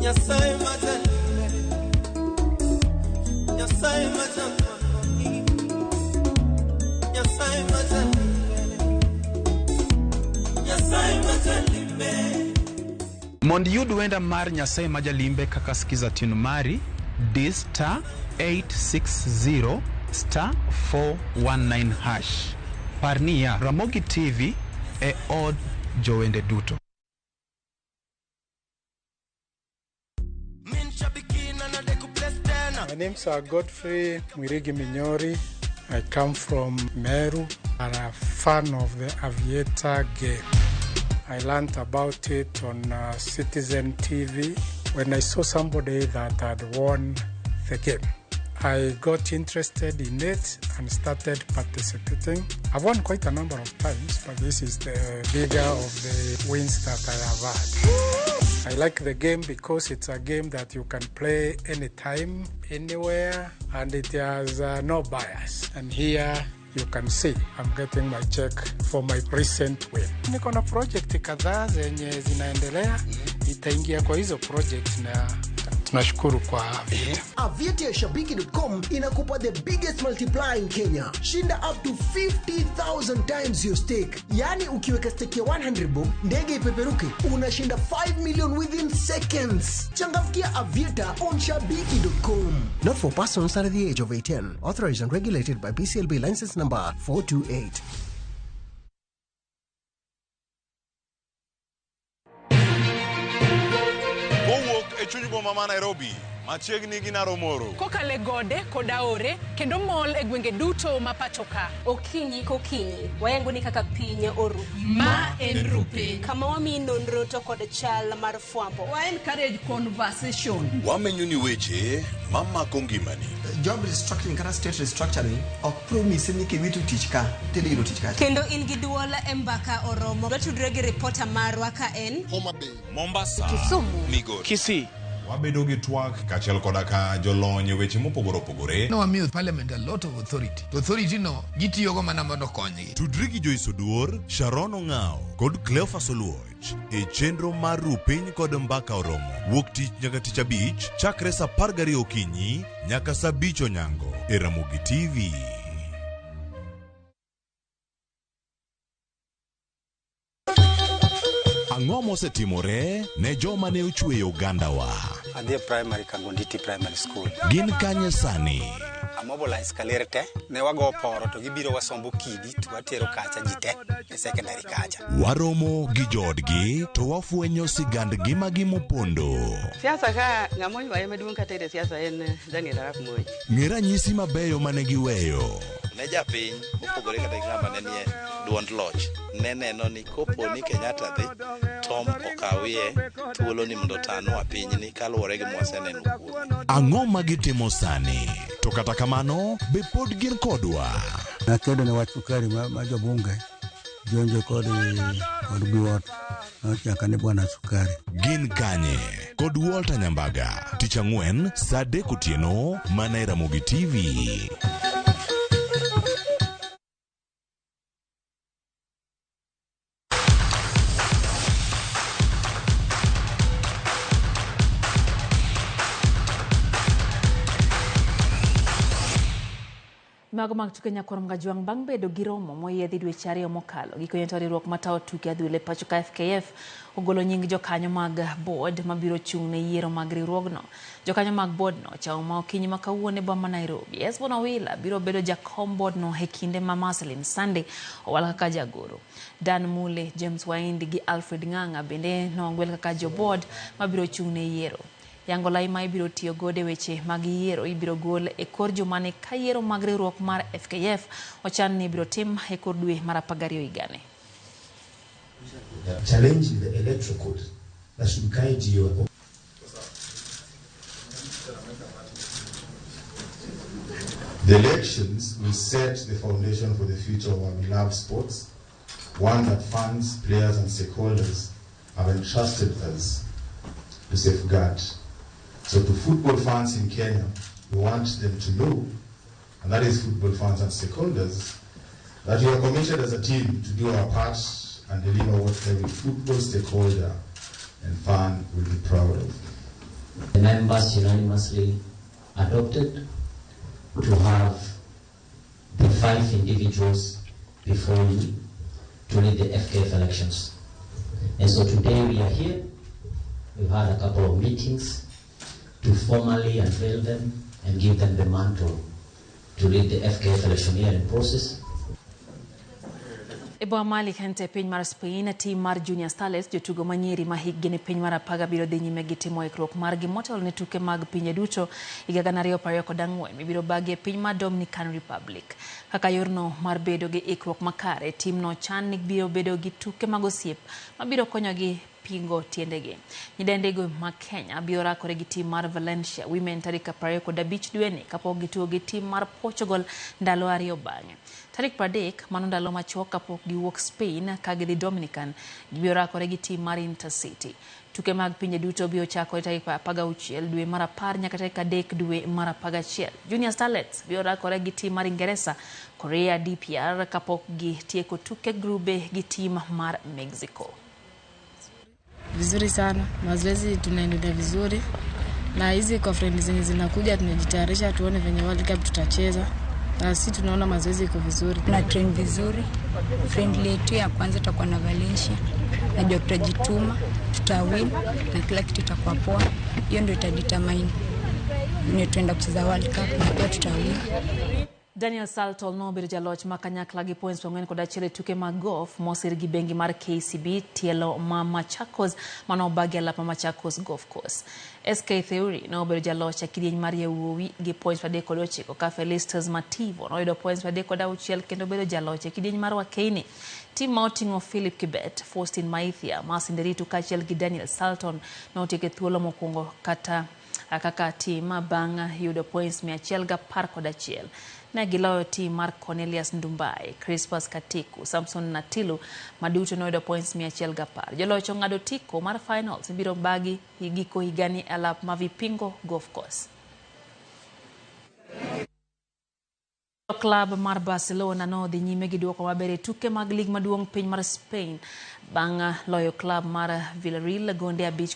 Nyasaye majalimbe, Nyasaye majakwani, Nyasaye majalimbe, Nyasaye majalimbe. Mondo iyud wenda mar Nyasaye ma Jalimbe kaka skiza tune mari, di *860*419#. Par niya, Ramogi TV e od jowende duto. My name's Godfrey Mwirigi Minyori. I come from Meru. I'm a fan of the Aviator game. I learned about it on Citizen TV when I saw somebody that had won the game. I got interested in it and started participating. I've won quite a number of times, but this is the bigger of the wins that I have had. I like the game because it's a game that you can play anytime, anywhere, and it has no bias. And here you can see I'm getting my check for my recent win. Niko na project kadhaa zenye zinaendelea, itaingia kwa hizo project na tunashukuru kwa Aviator. Aviator ya Shabiki.com inakupa the biggest multiplier in Kenya. Shinda up to 50,000 times your stake. Yaani ukiweka stake ya 100 bob, ndege ipeperuke, unashinda 5 million within seconds. Changamkia Aviator on Shabiki.com. Not for persons under the age of 18. Authorized and regulated by BCLB license number 428. Kowuok e chuny boma ma Nairobi, machiegni gi Naromoro. Kokalo e gode kod aore kendo mol e gwenge duto ma pacho ka. Okinyi kokinyi wayango ni kaka piny oru. Ma en Rupiny. Kama wamiyi nonro to kod chal mar fwambo. Wa encourage conversation. Wamenyo ni weche mamako ngimani. Job restructuring kata state restructuring ok promise ni kiwito tich ka tidhi yudo tich kacha. Kendo in gi duol e mbaka oromo. Watudre gi ripota marwa ka en Homa Bay, Mombasa, Kisumu, Migori, Kisii. Wabedo gi twak kaachiel koda ka jolony e weche mopogore opogore. Nowamiyo parliament a lot of authority. To authority no gitiyogo mana mondo okonygi. Tudri gi Joyce Oduor, Sharon Ong'ao kod Cleophas Oluoch e chenro mar Rupiny kod Mbaka Oromo wuok tich nyaka tich abich chakre saa 12 okinyi nyaka saa 5 onyango e Ramogi TV. Ang'o mosetimore ne joma ne ochweyo ogandawa? Adhi e primary Kangonditi Primary School. Gin kanye sani? Amobilize kaler te, ne wago poro to gibiro wasombo kidi to watero kacha ji te e secondary kacha. Waromo gi joodgi to wafwenyo sigand ngimagi mopondo. Siasa ka ng'ama oywaye maduong' kata e siasa en Daniel Arap Moi. Ng'e ranyisi mabeyo mane giweyo. Ne japiny mopogore kata gi ng'ama ne nie duond loch ne neno ni kopo ni Kenyatta dhi Tom okawie thuolo ni mondo otanwa pinyni kaluwore gi mwaseneno kuome. Ang'o ma gitimo sani? To kata kamano, be pod gin kodwa? Nakedo ne wach sukari ma jobunge. Jonjo kod biwot nochaka ni Bwana Sukari. Gin Kanye kod Walter Nyambaga tich ang'wen saa 3 otieno mana e Ramogi TV. Mago mag tuke nyakwar Mgajwang' bang' bedo gi romo moyiedhi dweche 2 mokalo. Gikone to riwruok matayo tuke adhula e pacho ka FKF ogolo nying jokanyo mag board mabiro chung' ne yiero mag riwruogno. Jokanyo mag board no chao ma okinyi ma kawuono e boma Nairobi. Esbon Owila biro bedo jakom board no e kinde ma Marceline Sunday owal kaka jagoro. Dan Mule, James Waindi gi Alfred Ng'ang'a bende nogwel kaka jo board mabiro chung' ne yiero. Yango lai ma ibiro tiyo godo e weche mag yiero ibiro gol e kor jumani ka yiero mag riwruok mar FKF ochan ni ibiro tim e kor dwe mar 12 higani. Challenging the electoral code that should guide your The elections will set the foundation for the future of our beloved sports, one that fans, players and stakeholders have entrusted us to safeguard. So to football fans in Kenya, we want them to know, and that is football fans and stakeholders, that we are committed as a team to do our part and deliver what every football stakeholder and fan will be proud of. The members unanimously adopted to have the 5 individuals before you to lead the FKF elections. And so today we are here. We've had a couple of meetings to formally unveil them and give them the mantle to lead the FKF electioneering process. E boma Alicante piny mar Spain, tim mar Junior Starlets jotugo manyiri ma hikgi ni piny mar 17 dhi nyime gi timo ikruok margi motelo ne tuke mag pinje duto higa 2024 mibiro bagi e piny mar Dominican Republic. Kaka yorno mar bedo gi ikruok makare, timno chan ni biro bedo gi tuke mag osiep mabiro konyogi pingo tiendegi. Nyidendego ma Kenya biro rakore gi tim mar Valencia Women tarik 25 dweni kapok gitugo gi tim mar Portugal ndalo 2 bang'e. Tarik 30 mano ndalo machuok kapok giwuok Spain ka gidhi Dominican, gibiro rakore gi tim mar Intercity. Tuke mag pinje duto biro chakore tarik 16 dwe mar 10 nyaka tarik 3 dwe mar 11. Junior Starlets biro rakore gi tim mar Ingeresa, Korea DPR kapok gitieko tuke grube gi tim mar Mexico. Vizuri sana, mazoezi tunaendelea vizuri na hizi kwa friend zenye zinakuja tunajitayarisha tuone venye World Cup tutacheza. Na sisi tunaona mazoezi iko vizuri. Tuna train vizuri. Friendly yetu ya kwanza tutakuwa na Valencia. Najua tutajituma, tutawin na kila kitu itakuwa poa. Hiyo ndio itadetermine ni tuenda kucheza World Cup na pia tutawin. Daniel Saltol nobedo jaloch ma kanyakla gi points 41 e tuke mag golf mosir gi bengi mar KCB tielo ma Machakos manobagi e lap ma Machakos Golf Course. SK Theory nobedo jaloch e kidieny mar yawuowi gi points 39 ka Felistus Mativo noyudo points 36 kendo bedo jaloch e kidieny mar Wakeini. Tim ma oting'o Philip Kibet, Faustin Maithia, Mercy Nderitu kaachiel gi Daniel Salton notieko e thuolo mokwongo kata kaka tim bang' yudo points 111. Ne giloyo tim mar Cornelius Ndumbai, Crispus Katiku, Samson Natilu maduto noyudo points 110. Joloch ong'ado tiko mar finals ibiro bagi giko higani e lap ma Vipingo Golf Course. Club mar Barcelona nodhi nyime gi duoko maber e tuke mag lig maduong' piny mar Spain bang' loyo club mar Villarreal gonde 5.